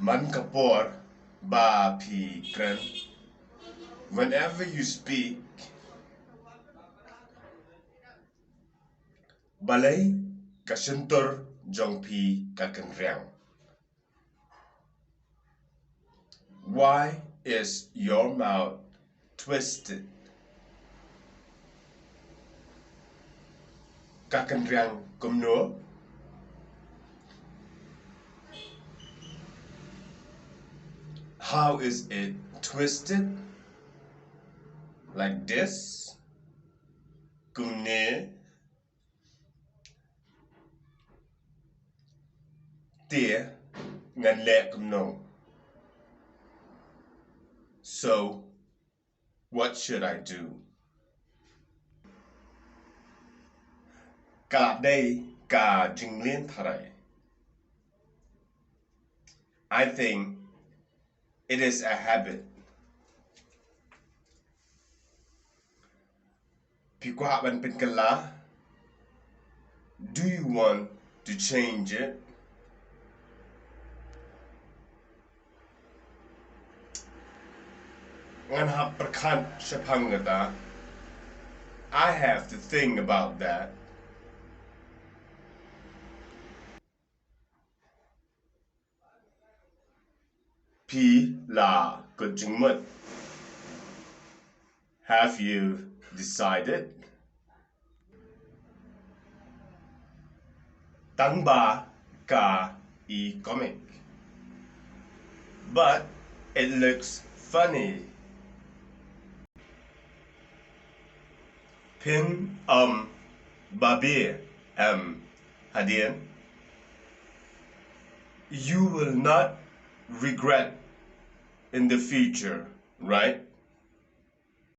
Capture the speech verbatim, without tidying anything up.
Man ka por ba phi kren, whenever you speak, balei ka shyntur jong phi ka kynriang? Why is your mouth twisted? Ka kynriang kumno? How is it twisted? Like this? Kumne? Te ngan leh kumno? So, what should I do? Ka dei ka jingleh tharai. I think it is a habit. Phi kwah ban pynkylla? Do you want to change it? Ngan hap pyrkhat shaphang kata. I have to think about that. Phi la kut jingmut? Have you decided? Tang ba ka i comic, but it looks funny. Phin ym babe em hadien? You will not regret in the future, right?